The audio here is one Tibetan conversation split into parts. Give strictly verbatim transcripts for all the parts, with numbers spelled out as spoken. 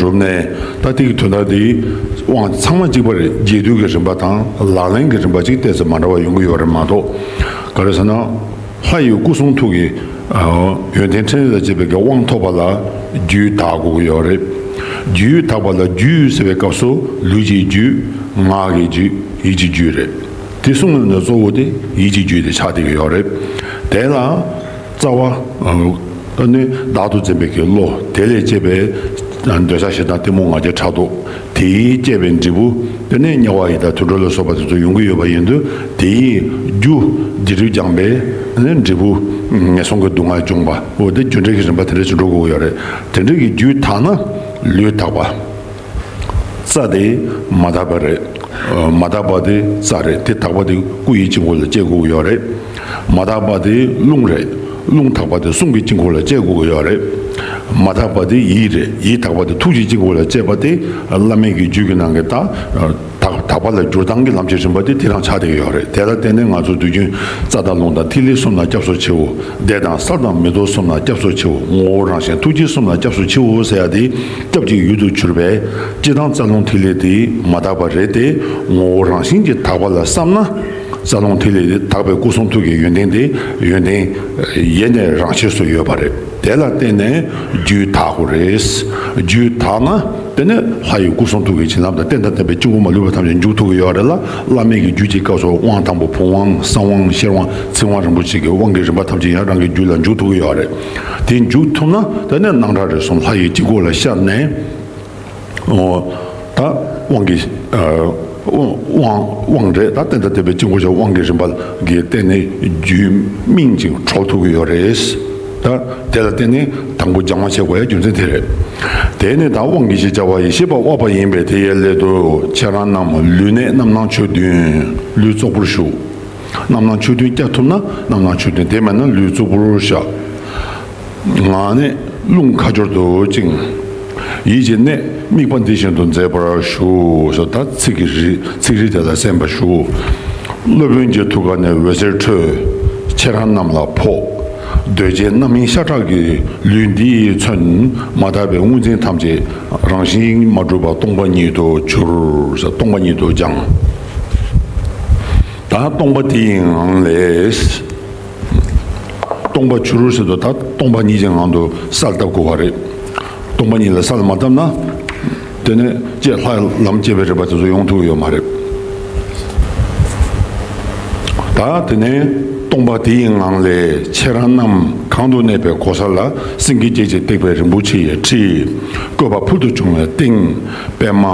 གྲུབ་ནས། ད་དེ་གི་དོན་དག་དེ་དབང་ཚང་མ་གཅིག་པ་རེད། རྒྱས་བསྡུས་ཀྱི་རིམ་པ་དང་ལག་ལེན་གྱི་རིམ་པ་གཅིག་ཏོག་ཙམ་མ་འདྲ་བ་ཡོང་གི་ཡོད་རེད་མ་གཏོགས། ག་རེ་ཟེར་ན། ལྷ་ཡི་སྐུ་གསུང་ཐུགས་ཀྱི་ཡོན་ཏན་ཕྲིན་ལས་ལ་བཅས་པའི་གི་དབང་ཐོབ་པ་ལ་རྒྱུད་དག་དགོས་ཀྱི་ཡོད་རེད། རྒྱུད་དག་པ་ལ་རྒྱུད་ཟེར་བའི་སྐབས་སུ་ལུས་ཀྱི་རྒྱུད། ངག་གི་རྒྱུད། ཡིད་ཀྱི་རྒྱུད་རེད། དེ་གསུམ་ནི་གཙོ་བོ་དེ་ཡིད་ཀྱི་རྒྱུད་དེ་ཆགས་བསྡད་ཀྱི་ཡོད་རེད། དེ་ལ་རྩ་བ། ཨ་ནི་བདག་ཏུ་འཛིན་པའི་གི་བློ། དེ་ལས་སྐྱེས་པའི་འདོད་ཆགས་ཞེ་སྡང་གཏི་མུག་ང་རྒྱལ་ཕྲག་དོག་དེས་བསྐྱེད་པའི་འབྲས་བུ། དེ་ནས་དམྱལ་བ་ཡི་དྭགས་དུད་འགྲོ་ལ་སོགས་པ་དེ་ཚོ་ཡོང་གི་ཡོད་པ་ཡིན་དུས། དེའི་རྒྱུ་འདི་རུ་སྦྱངས་པའི་ཨ་ནི་འབྲས་བུ། ངན་སོང་གི་སྡུག་བསྔལ་འབྱུང་བ། འོ་དེ་རྒྱུ་འབྲས་ཀྱི་རིམ་པ་དེ་འདྲ་ཞིག་འགྲོ་དགོས་ཀྱི་ཡོད་རེད། དེ་འདྲ་གི་རྒྱུད་དག་ན་ལུས་དག་པ། རྩ་དེ་མ་དག་པ་རེད། མ་དག་པ་དེ་རྩ་རེད། དེ་དག་པ་དེ་སྐུ་ཡི་དཀྱིལ་འཁོར་ལ་སྐྱེ་དགོས་ཀྱི་ཡོད་རེད། མ་དག་པ་དེ་རླུང་རེད། རླུང་དག་པ་དེ་གསུང་གི་དཀྱིལ་འཁོར་ལ་སྐྱེ་དགོས་ཀྱི་ཡོད་རེད། མ་དག་པ་དེ་ཡིད་རེད། ཡིད་དག་པ་དེ་ཐུགས་ཀྱི་དཀྱིལ་འཁོར་ལ་སྐྱེས་པ་དེ། བླ་མེད་ཀྱི་རྒྱུད་ཀྱི་ནང་གི་ད་དག་དག་པ་ལ་འགྱུར་སྟངས་ཀྱི་ལམ་གྱི་རིམ་པ་དེ་དེ་རང་ཆགས་བསྡད་ཀྱི་ཡོད་རེད། དེ་ལ་བརྟེན་ནས་ང་ཚོ་དུས་རྒྱུན་རྩ་དང་རླུང་དང་ཐིག་ལེ་གསུམ་ལ་སྐྱབས་སུ་མཆིའོ། བདེ་དང་གསལ་དང་མི་རྟོག་གསུམ་ལ་སྐྱབས་སུ་མཆིའོ། ངོ་བོ་རང་བཞིན་ཐུགས་རྗེ་གསུམ་ལ་སྐྱབས་སུ་མཆིའོ་ཟེར་ཡ་དེ་སྐྱབས་ཀྱི་ཡུལ་དུ་གྱུར་པའི་སྤྱིར་བཏང་རྩ་རླུང་ཐིག་ལེ་དེ་མ་དག་པ་རེད་དེ། ངོ་བོ་རང་བཞིན་གྱིས་དག་པ་ལ་བསམ་ན། རྩ་རླུང་ཐིག་ལེ་དེ་དག་པའི་སྐུ་གསུང་ཐུགས་ཀྱི་ཡོན་ཏན་དེ་ཡོན་ཏན་ཡེ་ནས་རང་ཆས་སུ་ཡོད་པ་རེད། དེ་ལ་བརྟེན་ནས་རྒྱུད་དག་དགོས་རེད། རྒྱུད་དག་ན་དེ་ནས་ལྷ་ཡི་སྐུ་གསུང་ཐུགས་ཀྱི་བྱིན་རླབས་དང་རྟེན་དང་བརྟེན་པའི་སྐྱེ་བོ་མ་ལུས་པ་ཐམས་ཅད་འཇུག་ཐུབ་ཀྱི་ཡོད་རེད་ལ། བླ་མེད་ཀྱི་རྒྱུད་ཀྱི་སྐབས་སུ་དབང་དང་པོ་བུམ་དབང་། གསང་དབང་། ཤེར་དབང་། ཚིག་དབང་རིན་པོ་ཆེ་གི་དབང་གི་རིམ་པ་ཐམས་ཅད་ཡང་རང་གི་རྒྱུད་ལ་འཇུག་ཐུབ་ཀྱི་ཡོད་རེད། དེ་འཇུག་ཐུབ་ན་དེ་ནས་སྣང་གྲགས་རིག་གསུམ་ལྷ་ཡི་དཀྱིལ་འཁོར་ལ་ཤར་ནས། ཨོ། ད་དབང་གི། ཨ། དབང་དབང་དབང་རེད། ད་རྟེན་དང་བརྟེན་པའི་དཀྱིལ་འཁོར་ཆགས། དབང་གི་རིམ་པ་གི་སྟེང་ནས་རྒྱུད་སྨིན་ཅིང་གྲོལ་ཐུབ་ཀྱི་ཡོད་རེད། ད་དེ་ལ་བརྟེན་ནས་དང་པོ་སྦྱང་བ་བྱེད་དགོས་ཡ་རྒྱུ་མཚན་དེ་རེད། དེ་ནས་ད་དབང་གི་ཞེས་བྱ་བ་ཡེ་ཤེས་པ་དབབ་པ་ཡིན་པས། དེའི་སླད་དུ་ཁྱེད་རང་རྣམས་ལུས་གནད་རྣམ་སྣང་ཆོས་བདུན། ལུས་གཙོ་བོར་བཞུགས། རྣམ་སྣང་ཆོས་བདུན་བསྐྱར་ཐུབ་ན་རྣམ་སྣང་ཆོས་བདུན། དེ་མེད་ན་ལུས་གཙོ་བོར་བཞག། ངག་ནས་རླུང་ཁ་སྦྱོར་དུ་བཅིངས། ཡིད་ཀྱི་གནད་དམིགས་པ་འདི་བཞིན་དུ་མཛད་པར་ཞུ། ཟེར་ད་ཚིག་གི་རིགས། ཚིག་རིགས་དེ་ལ་གསན་པར་ཞུ། སློབ་དཔོན་གྱི་ཐུགས་ཀ་ནས་འོད་ཟེར་འཕྲོས། ཁྱེད་རང་རྣམས་ལ་ཕོག། གདོས་བཅས་རྣམ་སྨིན་ཤ་ཁྲག་གི་ལུས་འདིས་མཚོན་མ་དག་པའི་དངོས་འཛིན་ཐམས་ཅད་རང་བཞིན་མ་གྲུབ་པ་སྟོང་པ་ཉིད་དུ་གྱུར། ཟེར་སྟོང་པ་ཉིད་དུ་སྦྱངས། ད་སྟོང་པ་དེའི་ངང་ལས། སྟོང་པ་གྱུར་ཟེར་དུས་ད་སྟོང་པ་ཉིད་ཀྱི་ངང་དུ་གསལ་བཏབ་དགོས་པ་རེད། སྟོང་པ་ཉིད་ལ་གསལ་མ་བཏབ་ན། དེ་ནས་ཅེས་ལྷ་ལམ་སྐྱེ་བའི་རིམ་པ་དེ་ཚོ་ཡོང་ཐུབ་ཡོད་མ་རེད། ད་དེ་ནས་སྟོང་པ་དེའི་ངང་ལས་ཁྱེད་རང་རྣམས་གང་དུ་གནས་པའི་གོ་ས་ལ་སེང་གེ་བརྒྱད་ཀྱིས་བཏེགས་པའི་རིན་པོ་ཆེ་ཡི་ཁྲི། བཀོད་པ་ཕུལ་དུ་བྱུང་བའི་སྟེང་པདྨ།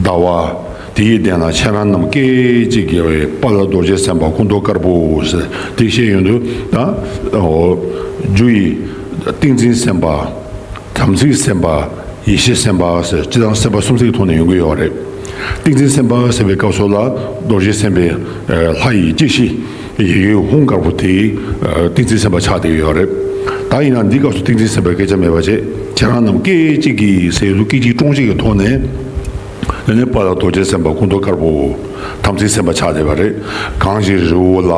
ཟླ་བ། དེའི་གདན་ལ་ཁྱེད་རང་རྣམས་སྐད་ཅིག་གིས་དཔལ་རྡོ་རྗེ་སེམས་དཔའ་སྐུ་མདོག་དཀར་པོ་ཟེར་དེ་བཤད་ཡོང་དུས་ད། ཨོ། རྒྱུ་ཡི་ཏིང་འཛིན་སེམས་དཔའ། དམ་ཚིག་སེམས་དཔའ། ཡེ་ཤེས་སེམས་དཔའ་ཟེར་སྤྱིར་བཏང་སེམས་དཔའ་སུམ་བརྩེགས་ཐོག་ནས་ཡོང་གི་ཡོད་རེད། ཏིང་འཛིན་སེམས་དཔའ་ཟེར་བའི་སྐབས་སུ་ལ་རྡོ་རྗེ་སེམས་དཔའི་ལྷ་ཡི་སྐྱེ་ཤི། ཡི་གེ་ཧཱུྃ་དཀར་པོ་དེ་ཏིང་འཛིན་སེམས་དཔའ་ཆགས་བསྡད་ཡོད་རེད། ད་ཡིན་ན་འདི་སྐབས་སུ་ཏིང་འཛིན་སེམས་དཔའི་སྐད་ཆ་མེད་པ་བྱས། ཁྱེད་རང་རྣམས་སྐད་ཅིག་གིས་ཟེར་དུས་སྐད་ཅིག་ཀྲོང་ཅིག་གི་ཐོག་ནས། དེ་ནས་དཔལ་རྡོ་རྗེ་སེམས་དཔའ་སྐུ་མདོག་དཀར་པོ། དམ་ཚིག་སེམས་དཔའ་ཆགས་བསྡད་པ་རེད། གང་ཞིག་རི་བོ་ལ།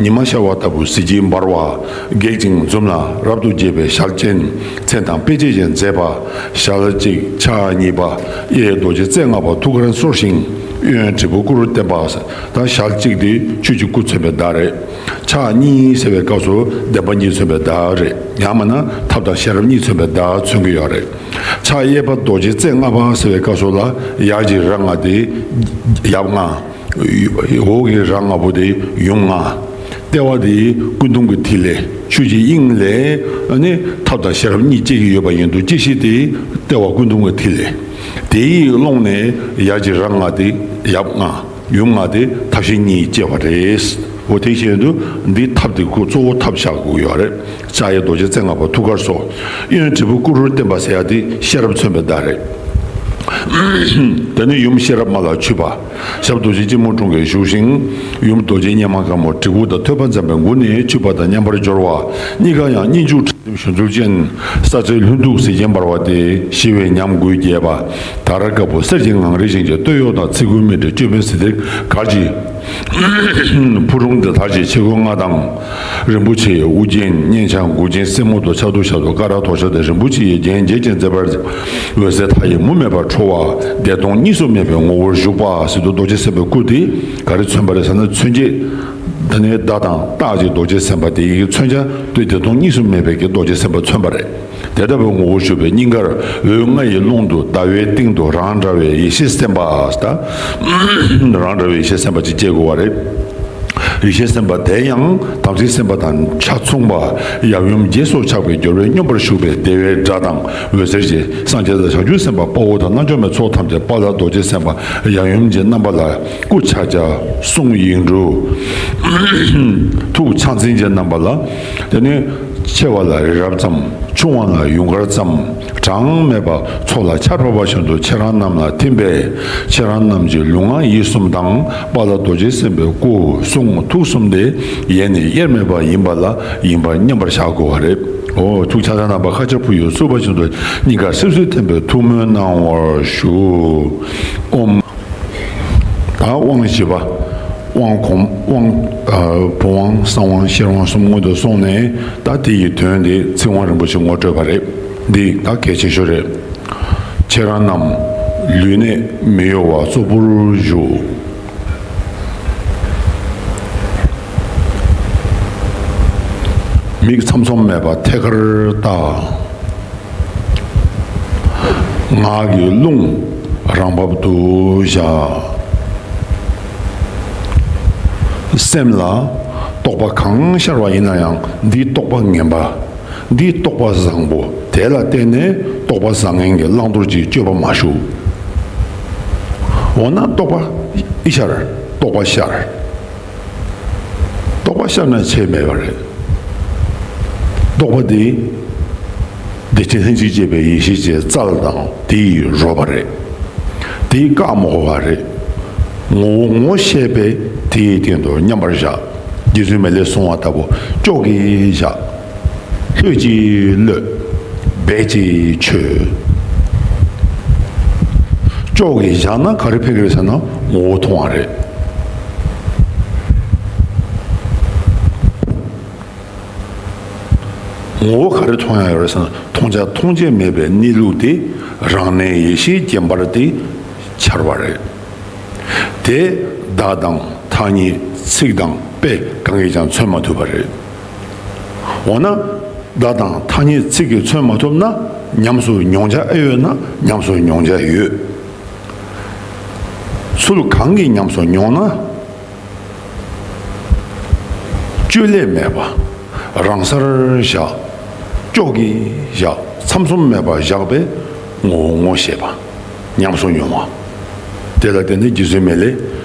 ཉི་མ་ཤར་བ་ལྟ་བུ་གཟི་བརྗིད་འབར་བ། སྒེག་ཅིང་འཛུམ་ལ་རབ་ཏུ་དགྱེས་པའི་ཞལ་ཅན། མཚན་དང་དཔེ་བྱད་ཀྱིས་མཛེས་པ། ཞལ་གཅིག་ཕྱག་གཉིས་པ། གཡས་རྡོ་རྗེ་རྩེ་ལྔ་པ་ཐུགས་ཀར་གསོར་ཞིང་། གཡོན་དྲིལ་བུ་དཀུ་རུ་བསྟན་པ། ད་ཞལ་གཅིག་དེ་ཆོས་ཀྱི་སྐུ་མཚོན་པའི་བརྡ་རེད། ཕྱག་གཉིས་ཟེར་བའི་སྐབས་སུ་བདེན་པ་གཉིས་མཚོན་པའི་བརྡ་རེད། ཡང་མིན་ན་ཐབས་དང་ཤེས་རབ་གཉིས་མཚོན་པའི་བརྡ་མཚོན་གྱི་ཡོད་རེད། ཕྱག་གཡས་པ་རྡོ་རྗེ་རྩེ་ལྔ་པ་ཟེར་བའི་སྐབས་སུ་ལ་ཡར་གྱི་རྭ་ལྔ་དེ་ཡབ་ལྔ། འོག་གི་རྭ་ལྔ་པོ་དེ་ཡུམ་ལྔ། ལྟེ་བ་དེ་སྐུ་གདུང་གི་ཐིག་ལེ། ཆོས་ཀྱི་དབྱིངས་ལས་ནི་ཐབས་དང་ཤེས་རབ་གཉིས་སྐྱེ་གི་ཡོད་པ་ཡིན་དུས་སྐྱེ་ཤི་དེ་ལྟེ་བ་སྐུ་གདུང་གི་ཐིག་ལེ། དེའི་ཀློང་ནས་ཡར་གྱི་རྭ་ལྔ་དེ་ཡབ་ལྔ། ཡུམ་ལྔ་དེ་ཐབས་ཤེས་གཉིས་སྐྱེ་བ་རེད། འོ་དེ་བཤད་དུས་འདི་ཐབས་དེ་ཁོ་གཙོ་བོ་ཐབས་ཆགས་དགོས་ཡོད་རེད། ཕྱག་གཡས་རྡོ་རྗེ་རྩེ་ལྔ་པ་ཐུགས་ཀར་གསོ། གཡོན་དྲིལ་བུ་དཀུ་རུར་བསྟན་པ་ཟེར་ཡ་དེ་ཤེས་རབ་མཚོན་པའི་བརྡ་རེད། དེ་ནས་ཡུམ་ཤེས་རབ་མ་ལ་འཆུད་པ། ཞབས་རྡོ་རྗེ་སྤྱི་བོའི་དྲུང་གིས་བཞུགས་ཤིང་། ཡུམ་རྡོ་རྗེ་སྙེམས་མ་དཀར་མོ་དྲིལ་བུ་དང་ཐོད་པ་འཛིན་པའི་མགུལ་ནས་འཆུད་པ་དང་མཉམ་པར་སྦྱོར་བ། གཉིས་ཀ་ཡང་སྙན་འཇུག་ཁྲག་འཐིབས་གཞུ་འཛུལ་ཅན། ས་འཚལ་ལྷུན་སྡུག་གཟི་ཅན་འབར་བ་སྟེ་ཞི་བའི་ཉམས་དགུས་རྒྱས་པ། དར་དཀར་པོ་གསེར་གྱི་ངང་རིས་བཞིན་གྱི་སྟོད་གཡོགས་དང་ཚིག་གུའི་མཎྜལ་ཅོད་པན་ཟེར་དེ་གར་གྱི་ ཕུ་རུང་འདི་དར་ཞིང་ཆེ་ཁུན་མངའ་ཐང་། རིན་པོ་ཆེ་ཡི་དབུ་རྒྱན་སྙན་ཆ་མགུལ་རྒྱན་སེ་མོ་དང་ཕྱག་ཏུ་ཞབས་ཏོག་ཀ་ར་ཐོག་ཤ་དང་རིན་པོ་ཆེ་ཡི་རྒྱན་འགྱེད་ཅིང་མཛེས་པར་འོད་ཟེར་མཐའ་ཡས་མུ་མེད་པར་འཕྲོ་བ་བདེ་སྟོང་གཉིས་སུ་མེད་པའི་ངོ་བོར་བཞུགས་པ་ཟེར་དུས་རྡོ་རྗེ་སེམས་དཔའི་སྐུ་དེ་ག་རེ་མཚོན་པ་རེད་ཟེར་ན། མཚོན་བྱེད་དེ་ནི་མདའ་དང་རྟགས་ཀྱི་རྡོ་རྗེ་སེམས་དཔའ་དེ་ཡི་གེ་མཚོན་བྱ་དེ་བདེ་སྟོང་གཉིས་སུ་མེད་པའི་གི་རྡོ་རྗེ་སེམས་དཔའ་མཚོན་པ་རེད། དེ་ལྟ་བུའི་ངོ་བོར་བཞུགས་པའི་སྙིང་གར་འོད་ལྔ་ཡི་ཀློང་དུ་ཟླ་བའི་སྟེང་དུ་རང་འདྲ་བའི་ཡེ་ཤེས་སེམས་དཔའ། ད་རང་འདྲ་བའི་ཡེ་ཤེས་སེམས་དཔའ་ཅིག་སྐྱེ་དགོས་པ་རེད། ཡེ་ཤེས་སེམས་དཔའ་དེ་ཡང་དམ་ཚིག་སེམས་དཔའ་དང་ཆ་མཚུངས་པ། ཡབ་ཡུམ་རྗེས་སུ་ཆགས་པའི་སྦྱོར་བས་སྙོམས་པར་ཞུགས་པའི་བདེ་བའི་སྒྲ་དང་འོད་ཟེར་གྱིས་སངས་རྒྱས་དང་བྱང་ཆུབ་སེམས་དཔའ་དཔའ་བོ་དང་རྣལ་འབྱོར་མའི་ཚོགས་ཐམས་ཅད་དཔལ་ལྡན་རྡོ་རྗེ་སེམས་དཔའ་ཡབ་ཡུམ་གྱི་རྣམ་པ་ལ་སྐུ་ཕྱག་རྒྱ། གསུང་ཡིག་འབྲུ། ཐུགས་ཕྱག་མཚན་གྱི་རྣམ་པ་ལ། དེ་ནི་ཆེ་བ་ལ་རི་རབ་ཙམ། ཆུང་བ་ལ་ཡུངས་དཀར་ཙམ། གྲངས་མེད་པ་མཚོ་ལ་ཆར་ཕབ་པ་བཞིན་དུ་ཁྱེད་རང་རྣམས་ལ་ཐིམ་པས། ཁྱེད་རང་རྣམས་ཀྱི་ལུས་ངག་ཡིད་གསུམ་དང་དཔལ་ལྡན་རྡོ་རྗེ་སེམས་དཔའི་སྐུ་གསུང་ཐུགས་གསུམ་དེ་ཡེ་ནས་དབྱེར་མེད་པ་ཡིན་པ་ལ་ཡིན་པར་མཉམ་པར་བཞག་དགོས་པ་རེད། འོ། ཐུགས་ཕྱག་མཚན་རྣམ་པ་ཁ་ཕྱིར་ཕུལ་ཡུལ་བསུ་བ་བཞིན་དུ་སྙིང་གར་སིབ་སིབ་ཐིམ་པས་ཐུགས་སྨོན་གནང་བར་ཞུ། ཨོཾ། ད་དབང་བཞི་པ། དབང་གོང་། དབང་། ཨ། བུམ་དབང་། གསང་དབང་། ཤེར་དབང་གསུམ་སྔོན་དུ་སོང་ནས། ད་དེ་ཡི་དོན་དེ་ཚིག་དབང་རིན་པོ་ཆེ་ངོ་སྤྲོད་པ་རེད། འདི་ད་གལ་ཆེ་ཤོས་རེད། ཁྱེད་རང་རྣམས་ལུས་གནད་མི་གཡོ་བ་གཙོ་བོར་བཞུགས། མིག་མཚམས་མཚམས་མེད་པ་ཐད་ཀར་ལྟ། ངག་གི་རླུང་རང་བབས་སུ་བཞག། སེམས་ལ་རྟོག་པ་གང་ཤར་བ་ཡིན་ན་ཡང་འདི་རྟོག་པ་ངན་པ། འདི་རྟོག་པ་བཟང་པོ། དེ་ལ་བརྟེན་ནས་རྟོག་པ་བཟང་ངན་གྱི་བླང་དོར་གྱི་དཔྱོད་པ་མ་ཞུགས། འོ་ན་རྟོག་པ་ཤར། རྟོག་པ་ཤར། རྟོག་པ་ཤར་ན་ཆེ་མེད་པ་རེད། རྟོག་པ་དེ་བདེ་ཆེན་ལྷན་ཅིག་སྐྱེས་པའི་ཡེ་ཤེས་ཀྱི་རྩལ་དང་དེའི་རོལ་པ་རེད། དེས་བཀག་མ་དགོས་པ་རེད། ངོ་བོ་ངོ་ཤེས་པས་དེའི་སྟེང་དུ་མཉམ་པར་བཞག། རྗེ་བཙུན་མི་ལས་གསུངས་པ་ལྟ་བུ་ཅོག་གིས་བཞག། ལྷོད་ཀྱིས་གློད། སྦས་ཀྱིས་ཆོད། ཅོག་གིས་བཞག་ན་ག་རེ་ཕེབས་ཀྱི་རེད་ཟེར་ན་ངོ་བོ་མཐོང་བ་རེད། ངོ་བོ་ག་རེ་མཐོང་ཡ་ཡོད་རེད་ཟེར་ན། མཐོང་བྱ་མཐོང་བྱེད་མེད་པའི་གནས་ལུགས་དེ་རང་གནས་ཡེ་ཤེས་རྒྱན་པར་དེ་འཆར་བ་རེད། དེ་བརྡ་དང་ཐ་སྙད་ཚིག་དང་དཔེ་གང་གིས་ཀྱང་མཚོན་མ་ཐུབ་པ་རེད། འོ་ན་བརྡ་དང་ཐ་སྙད་ཚིག་གིས་མཚོན་མ་ཐུབ་ན་ཉམས་སུ་མྱོང་བྱ་ཨེ་ཡོད་ན་ཉམས་སུ་མྱོང་བྱ་ཡོད། ཚུལ་གང་གིས་ཉམས་སུ་མྱོང་ན། བཅོས་བསླད་མེད་པ། རང་སར་བཞག། ཅོག་གིས་བཞག། མཚམས་མཚམས་མེད་པར་བཞག་པས་ངོ་བོ་ངོ་ཤེས་པ། ཉམས་སུ་མྱོང་བ། དེ་ལ་བརྟེན་ནས་རྗེ་བཙུན་མི་ལས་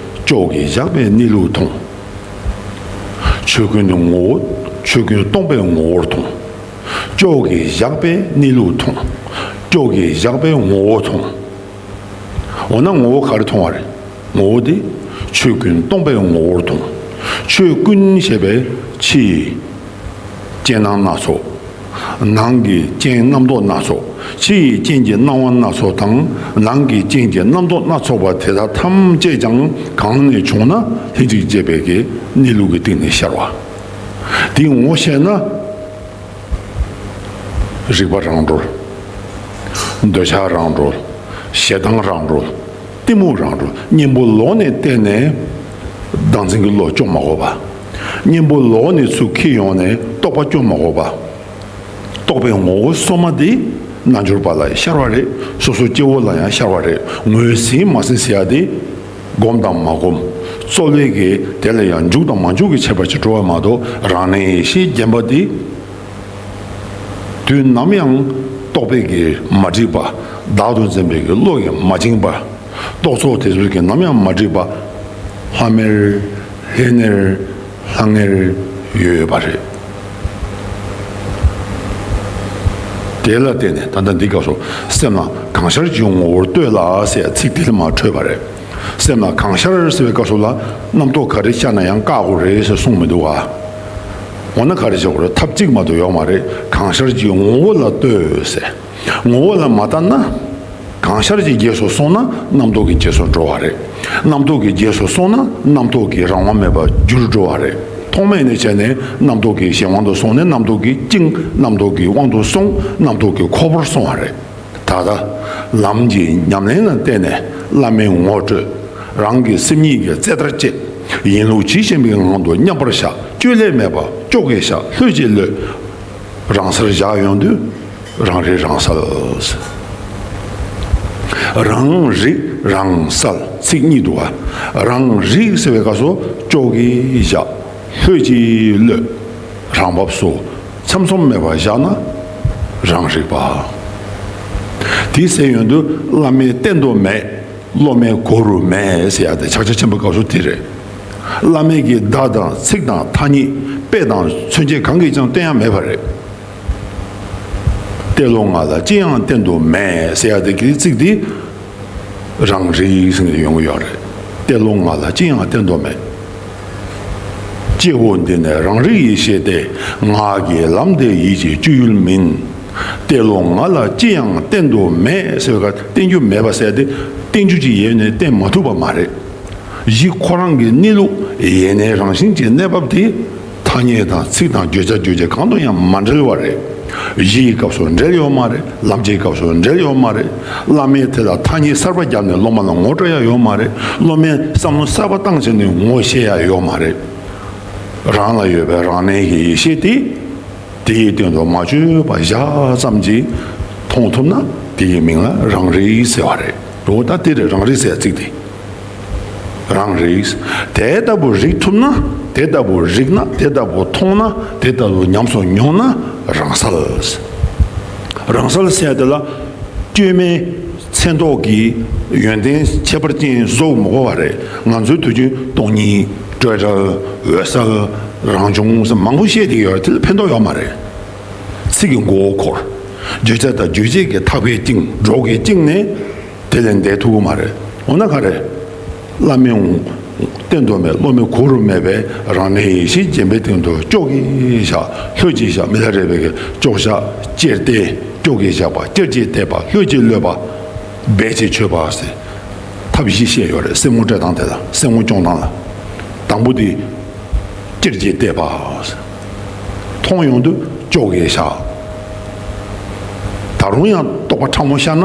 ཅོག་གིས་བཞག་པའི་གནས་ལུགས་མཐོང་། ཆོས་ཀུན་ནི་ངོ་བོ། ཆོས་ཀུན་སྟོང་པའི་ངོ་བོར་མཐོང་། ཅོག་གིས་བཞག་པའི་གནས་ལུགས་མཐོང་། ཅོག་གིས་བཞག་པའི་ངོ་བོ་མཐོང་། འོ་ན་ངོ་བོ་ག་རེ་མཐོང་བ་རེད། ངོ་བོ་དེ་ཆོས་ཀུན་སྟོང་པའི་ངོ་བོར་མཐོང་། ཆོས་ཀུན་ཞེས་པའི་ཕྱི་ཡི་རྐྱེན་སྣང་སྣ་ཚོགས། ནང་གི་རྐྱེན་རྣམ་རྟོག་སྣ་ཚོགས། ཕྱི་ཡི་རྐྱེན་གྱི་སྣང་བ་སྣ་ཚོགས་དང་། ནང་གི་རྐྱེན་གྱི་རྣམ་རྟོག་སྣ་ཚོགས་པ་དེ་དག་ཐམས་ཅད་ཀྱང་གང་ནས་བྱུང་ན་ལྷན་ཅིག་སྐྱེས་པའི་གི་གནས་ལུགས་ཀྱི་སྟེང་ནས་ཤར་བ། དེ་ངོ་ཤེས་ན། རིག་པ་རང་གྲོལ། འདོད་ཆགས་རང་གྲོལ། ཞེ་སྡང་རང་གྲོལ། གཏི་མུག་རང་གྲོལ། གཉེན་པོ་ལོག་ནས་བལྟས་ནས་བདག་འཛིན་གྱི་བློ་སྐྱོ་མ་དགོས་པ། གཉེན་པོ་ལོག་ནས་ཚུར་འཁྱེར་ཡོང་ནས་རྟོག་པ་སྐྱོ་མ་དགོས་པ། རྟོག་པའི་ངོ་བོ་སོ་མ་དེ་རྣལ་འབྱོར་པ་ལ་ཤར་བ་རེད། སོ་སོ་སྐྱེ་བོ་ལ་ཡང་ཤར་བ་རེད། ངོས་ཟིན་མ་ཟིན་ཟེར་ཡ་དེ། སྒོམ་དང་མ་སྒོམ། རྩོལ་བས་ཀྱི་དེ་ལ་ཡང་འཇུག་དང་མ་འཇུག་གི་ཁྱད་པར་གྱི་འགྲོ་བ་མ་གཏོགས་རང་གནས་ཡེ་ཤེས་བརྒྱན་པ་དེ། དུས་ནམ་ཡང་རྟོག་པས་ཀྱི་མ་བསྒྲིབས་པ། བདག་ཏུ་འཛིན་པའི་ཀྱི་བློ་ཡིས་མ་བཅིངས་པ། རྟོག་ཚོགས་དེ་ཚོས་ཀྱི་ནམ་ཡང་མ་བསྒྲིབས་པ། ལྷ་མེར་ལྷས་ནེར་ལྷང་ངེར་ཡོད་ཡོད་པ་རེད། དེ་ལ་བརྟེན་ནས་ད་ལྟ་འདི་སྐབས་སུ་སེམས་ལ་གང་ཤར་གྱི་ངོ་བོར་ལྟོས་ལ་ཟེར་ཚིག་དེ་ལ་མ་འཕྲོས་པ་རེད། སེམས་ལ་གང་ཤར་ཟེར་བའི་སྐབས་སུ་ལ་རྣམ་རྟོག་ག་རེ་ཤར་ན་ཡང་བཀག་དགོས་རེད་ཟེར་གསུངས་མི་འདུག་ག་འོ་ན་ག་རེ་བྱེད་དགོས་རེད། ཐབས་གཅིག་མ་གཏོགས་ཡོད་མ་རེད། གང་ཤར་གྱི་ངོ་བོ་ལ་ལྟོས་ཟེར། ངོ་བོ་ལ་མ་ལྟ་ན། གང་ཤར་གྱི་རྗེས་སུ་སོང་ན་རྣམ་རྟོག་གི་རྗེས་སུ་འགྲོ་བ་རེད། རྣམ་རྟོག་གི་རྗེས་སུ་སོང་ན་རྣམ་རྟོག་གི་རང་དབང་མེད་པར་འགྱུར་འགྲོ་བ་རེད། ཐོག་མེད་ནས་བྱས་ནས་རྣམ་རྟོག་གི་གཞན་དབང་དུ་སོང་ནས་རྣམ་རྟོག་གི་བཅིངས། རྣམ་རྟོག་གི་དབང་དུ་སོང་། རྣམ་རྟོག་གི་ཁོག་པར་སོང་བ་རེད། ད་ལྟ་ལམ་གྱི་ཉམས་ལེན་ལ་བརྟེན་ནས་བླ་མའི་ངོ་སྤྲོད། རང་གི་སེམས་ཉིད་ཀྱི་རྩེ་ལྟར་བཅད། ཡིན་ལུགས་ཇི་བཞིན་པའི་ངང་དུ་མཉམ་པར་བཞག། བཅོས་བསླད་མེད་པར་ཅོག་གེ་བཞག། ལྷོད་ཀྱིས་ལྷོད། རང་སར་བཞག་ཡོང་དུས་རང་རིག་རང་གསལ། རང་རིག་རང་གསལ་ཚིག་གཉིས་འདུག་བ། རང་རིག་ཟེར་བའི་སྐབས་སུ་ཅོག་གེ་བཞག། ལྷོད་ཀྱིས་ལྷོད། རང་བབས་སུ་ཚམ་ཚོམ་མེད་པར་བཞག་ན་རང་རིག་པ། དེ་ཟེར་ཡོང་དུས་བླ་མའི་བསྟན་དུ་མེད། སློབ་མའི་གོ་རུ་མེད་ཟེར་ཡ་དེ་ཕྱག་རྒྱ་ཆེན་པོའི་སྐབས་སུ་དེ་རེད། བླ་མའི་གི་བརྡ་དང་ཚིག་དང་ཐ་སྙད། དཔེ་དང་མཚོན་བྱེད་གང་གིས་ཀྱང་བསྟན་ཡ་མེད་པ་རེད། གཏེར་ལུགས་ང་ལ་ཅི་ཡང་བསྟན་དུ་མེད་ཟེར་ཡ་དེ་གི་ཚིག་དེ་རང་རིག་ཟེར་ནས་ཡོང་གི་ཡོད་རེད། གཏེར་ལུགས་ང་ལ་ཅི་ཡང་བསྟན་དུ་མེད། སྐྱེ་བོ་འདི་ནི་རང་རིག་ཡེ་ཤེས་ཏེ། ངག་གི་ལམ་འདི་ཡིད་ཀྱི་སྤྱོད་ཡུལ་མིན། གཏེར་ལུགས་ང་ལ་ཅི་ཡང་བསྟན་དུ་མེད་ཟེར་བའི་སྐབས་བསྟན་རྒྱུ་མེད་པ་ཟེར་ཏེ་བསྟན་རྒྱུ་ཅིག་ཡོད་ནས་བསྟན་མ་ཐུབ་པ་མ་རེད། གཞི་ཁོ་རང་གི་གནས་ལུགས་ཡེ་ནས་རང་བཞིན་གྱི་གནས་བབ་དེ་ཐ་སྙད་དང་ཚིག་དང་བརྗོད་བྱ་རྗོད་བྱེད་གང་དུ་ཡང་མ་འབྲེལ་བ་རེད། གཞི་ཡི་སྐབས་སུ་འབྲེལ་ཡོད་མ་རེད། ལམ་གྱི་སྐབས་སུ་འབྲེལ་ཡོད་མ་རེད། བླ་མས་དེ་ལ་ཐ་སྙད་གསར་པ་བརྒྱབ་ནས་སློབ་མ་ལ་ངོ་སྤྲོད་ཡ་ཡོད་མ་རེད། སློབ་མས་བསམ་བློ་གསར་པ་བཏང་བྱས་ནས་ངོ་ཤེས་ཡ་ཡོད་མ་རེད། རང་ལ་ཡོད་པའི་རང་གནས་ཀྱི་ཡེ་ཤེས་དེ། དེའི་སྟེང་དུ་མ་བཅོས་པ་བཞག་ཙམ་གྱིས་མཐོང་ཐུབ་ན་དེའི་མིང་ལ་རང་རིག་ཟེར་བ་རེད། འོ་ད་དེ་རེད། རང་རིག་ཟེར་ཚིག་དེ། རང་རིག། དེ་ལྟ་བུ་རིག་ཐུབ་ན། དེ་ལྟ་བུ་རིག་ན། དེ་ལྟ་བུ་མཐོང་ན། དེ་ལྟ་བུ་ཉམས་སུ་མྱོང་ན་རང་གསལ། རང་གསལ་ཟེར་དེ་ལ། བཅོས་མའི་མཚན་ཐོག་གི་ཡོན་ཏན་ཁྱད་པར་ཅན་བཟོ་མི་དགོས་པ་རེད། ང་ཚོའི་དུས་རྒྱུན་སྟོང་ཉིད། སྤྲོས་བྲལ། འོད་གསལ། རང་བྱུང་ཟེར་མང་པོ་བཤད་ཀྱི་ཡོད་རེད། དེ་ལ་ཕན་ཐོགས་ཡོད་མ་རེད། ཚིག་གི་མགོ་བོ་འཁོར། བརྗོད་བྱ་དང་རྗོད་བྱེད་ཀྱི་ཐག་པས་བཅིངས། སྒྲོག་གིས་བཅིངས་ནས་དེ་ལས་འདས་ཐུབ་ཀྱི་མ་རེད། འོ་ན་ག་རེ། བླ་མའི་བསྟན་དུ་མེད། སློབ་མའི་གོ་རུ་མེད་པའི་རང་གནས་ཡེ་ཤེས་རྗེན་པའི་སྟེང་དུ་ཅོག་གེ་བཞག། ལྷོད་ཀྱིས་བཞག། མི་ལ་རས་པའི་གི་ཅོག་བཞག། ཅེར་ཏེ། ཅོག་གེ་བཞག་པ། ཅེར་གྱིས་གཏད་པ། ལྷོད་ཀྱིས་གློད་པ། སྦས་ཀྱིས་ཆོད་པ་ཟེར། ཐབས་བཞི་བཤད་ཡོད་རེད། སེམས་ངོ་སྤྲད་སྟངས་དེ་ལ། སེམས་ངོ་སྐྱོང་སྟངས་ལ། དང་པོ་དེ། ཅེར་གྱིས་གཏད་པ། མཐོང་ཡོང་དུས་ཅོག་གེ་བཞག། ད་རུང་ཡང་རྟོག་པ་ཕྲ་མོ་ཤར་ན།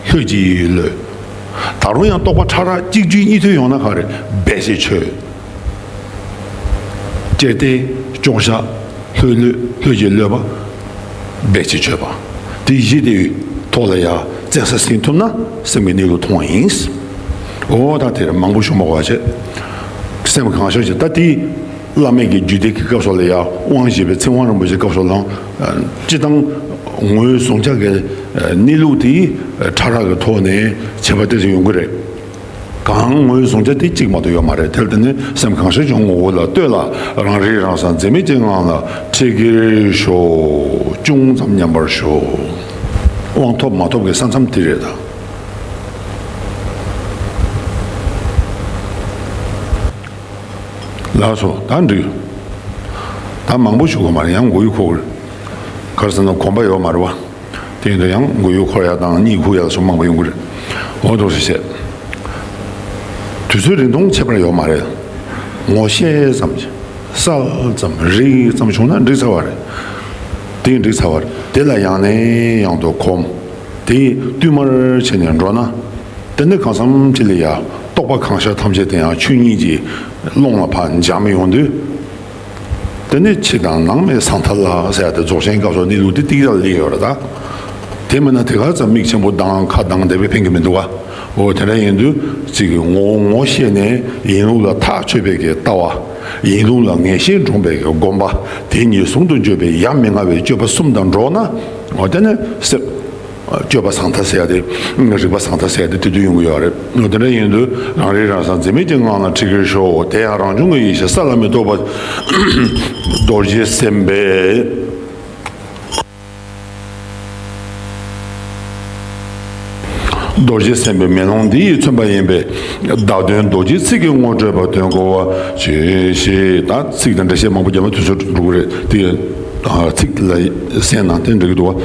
ལྷོད་ཀྱིས་གློད། ད་རུང་ཡང་རྟོག་པ་ཕྲ་རགས་གཅིག་བརྒྱུད་གཉིས་མཐུད་ཡོང་ན་ག་རེ། སྦས་ཀྱིས་ཆོད། ཅེར་ཏེ། ཅོག་བཞག། ལྷོད་གློད། ལྷོད་ཀྱིས་གློད་པ། སྦས་ཀྱིས་ཆོད་པ། དེ་བཞི་དེའི་ཐོག་ལ་ཡ་བཙན་ས་ཟིན་ཐུབ་ན་སེམས་ཀྱི་གནས་ལུགས་མཐོང་བ་ཡིན། འོ་ད་དེར་མང་པོ་ཞུ་མ་དགོས་པ་བྱས། སེམས་གང་ཤར་གྱི་ད་དེ། བླ་མེད་ཀྱི་རྒྱུད་སྡེ་གི་སྐབས་སུ་ལ་ཡང་དབང་བཞི་པའི་ཚིག་དབང་རིན་པོ་ཆེའི་སྐབས་སུ་ལའང་། སྤྱི་བཏང་ངོས་བཟུང་བྱ་གི་གནས་ལུགས་དེ་ཕྲ་རགས་ཀྱི་ཐོག་ནས་ཁྱད་པར་ཏོག་ཙམ་ཡོང་གི་རེད། གང་ངོས་བཟུང་བྱ་དེ་གཅིག་མ་གཏོགས་ཡོད་མ་རེད། དེར་བརྟེན་ནས་སེམས་གང་ཤར་གྱི་ངོ་བོ་ལ་ལྟོས་ལ། རང་རིག་རང་གསལ་འཛད་མེད་ཀྱི་ངང་ལ་འཁྲིད་གིར་ཤོག། ཅུང་ཙམ་མཉམ་པར་ཞོག། དབང་ཐོབ་མ་ཐོབ་ཀྱི་ས་མཚམས་དེ་རེད་ད། ལགས་སོ། ད་འགྲིག། ད་མང་པོ་ཞུ་དགོས་མ་རེད། ཡང་མགོ་ཡུ་འཁོར་གི་རེད། ག་རེ་ཟེར་ན་གོམས་པ་ཡོད་མ་རེད་བ། དེ་ཡིན་དུས་ཡང་མགོ་ཡུ་འཁོར་ཡ་དང་གཉིད་ཁུག་ཡ་ལ་སོགས་མང་པོ་ཡོང་གི་རེད། འོ་འདུག་སེ་བྱས། དུས་ཚོད་རིང་ཐུང་ཁྱད་པར་ཡོད་མ་རེད། ངོ་ཤེས་ཙམ། གསལ་ཙམ། རིག་ཙམ་བྱུང་ན་འགྲིག་ཚར་བ་རེད། དེ་འགྲིག་ཚར་བ་རེད། དེ་ལ་ཡང་ནས་ཡང་དུ་གོམས། དེ་བསྟུད་མར་བྱས་ནས་འགྲོ་ན། དེ་ནས་གང་འཚམ་ཅིག་ལ་ཡ་རྟོག་པ་གང་ཤར་ཐམས་ཅད་དེ་ཡང་ཆོས་ཉིད་ཀྱི་ཀློང་ལ་ཕར་འབྱམས་ཡོང་དུས། དེ་ནས་ཕྱི་དང་ནང་མེད་ཟང་ཐལ་ལ་ཟེར་ཡ་དེ་རྫོགས་ཆེན་སྐབས་སུ་གནས་ལུགས་དེ་ཏིག་ཏག་སླེབས་ཡོད་རེད་ད། དེ་མིན་ན་དེ་ག་ཙམ་མིག་ཆེན་པོ་གདངས་ཁ་གདངས་བསྡད་པས་ཕན་གྱི་མི་འདུག་ག་འོ་དེ་འདྲ་ཡིན་དུས་ཅིག་གི་ངོ་བོ་ངོ་ཤེས་ནས་ཡིན་ལུགས་ལ་ཐག་ཆོད་པའི་གི་ལྟ་བ། ཡིན་ལུགས་ལ་ངེས་ཤེས་འདྲོངས་པའི་གི་སྒོམ་པ། དེ་གཉིས་ཟུང་དུ་འཇུག་པའི་ཡ་མི་ང་བའི་སྤྱོད་པ་གསུམ་དང་འགྲོགས་ན། འོ་དེ་ནས་སེམས། སྤྱོད་པ་ཟང་ཐལ་ཟེར་ཡ་དེ། རིག་པ་ཟང་ཐལ་ཟེར་ཡ་དེ་དེ་དུས་ཡོང་གི་ཡོད་རེད། འོ་དེ་འདྲ་ཡིན་དུས་རང་རིག་རང་གསལ་འཛད་མེད་ཀྱི་ངང་ལ་འཁྲིད་གིར་ཤོག། དེ་ཡང་རང་བྱུང་གི་ཡེ་ཤེས་ས་ལ་མི་རྟོག་པ། རྡོ་རྗེ་སེམས་དཔའི། རྡོ་རྗེ་སེམས་དཔའི་མེ་ལོང་འདི་ཡིས་མཚོན་པ་ཡིན་པས། བརྡ་དོན་རྡོ་རྗེའི་ཚིག་གིས་ངོ་སྤྲོད་པ་དོན་གོ་བ་ཇི་ཞིག་ད་ཚིག་དང་འགྲེལ་བཤད་མང་པོ་རྒྱབ་ན་དུས་ཚོད་འགྲོ་གི་རེད་དེ། ཚིག་ལ་གསན་ན་དེ་འགྲིག་གི་འདུག་བ།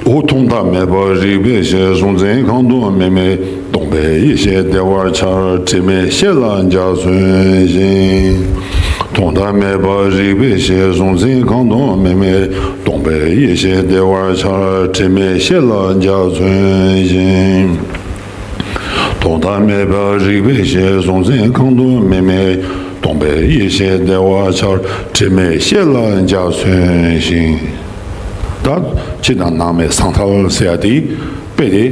འོ། ཐོག་མཐའ་མེད་པ་རིག་པའི་གཞི། གཟུང་འཛིན་གང་དུ་མེད་མེད་སྟོང་པའི་ཡེ་ཤེས་བདེ་བར་འཆར། དྲི་མེད་ཤེལ་ལ་འཇའ་ཚོན་བཞིན། ཐོག་མཐའ་མེད་པ་རིག་པའི་གཞི། གཟུང་འཛིན་གང་དུ་མེད་མེད་སྟོང་པའི་ཡེ་ཤེས་བདེ་བར་འཆར། དྲི་མེད་ཤེལ་ལ་འཇའ་ཚོན་བཞིན། ཐོག་མཐའ་མེད་པ་རིག་པའི་གཞི། གཟུང་འཛིན་གང་དུ་མེད་མེད་སྟོང་པའི་ཡེ་ཤེས་བདེ་བར་འཆར། དྲི་མེད་ཤེལ་ལ་འཇའ་ཚོན་བཞིན། ད་ཕྱི་དང་ནང་མེད་ཟང་ཐལ་ཟེར་ཡ་དེ་དཔེ་དེ་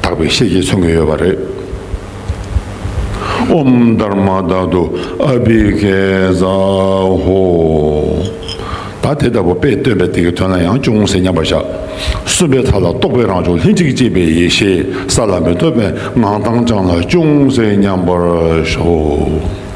དག་པའི་ཤེལ་གྱིས་མཚོན་གྱི་ཡོད་པ་རེད། ཨོཾ་དྷརྨ་དྷཱ་ཏུ་ཨ་བྷི་གྷེ་ཛ་ཧོ། ད་དེ་ལྟ་བུ་དཔེ་སྟོན་པའི་དེ་གི་དོན་ལ་ཡང་ཅུང་ཟད་མཉམ་པར་བཞག། གསུམ་པའི་མཐའ་ལ་རྟོག་པའི་རང་བྱུང་ལྷན་ཅིག་སྐྱེས་པའི་ཡེ་ཤེས། ས་ལ་མི་ལྟོས་པའི་ངང་དྭངས་འཆང་ལ་ཅུང་ཟད་མཉམ་པར་ཞོག།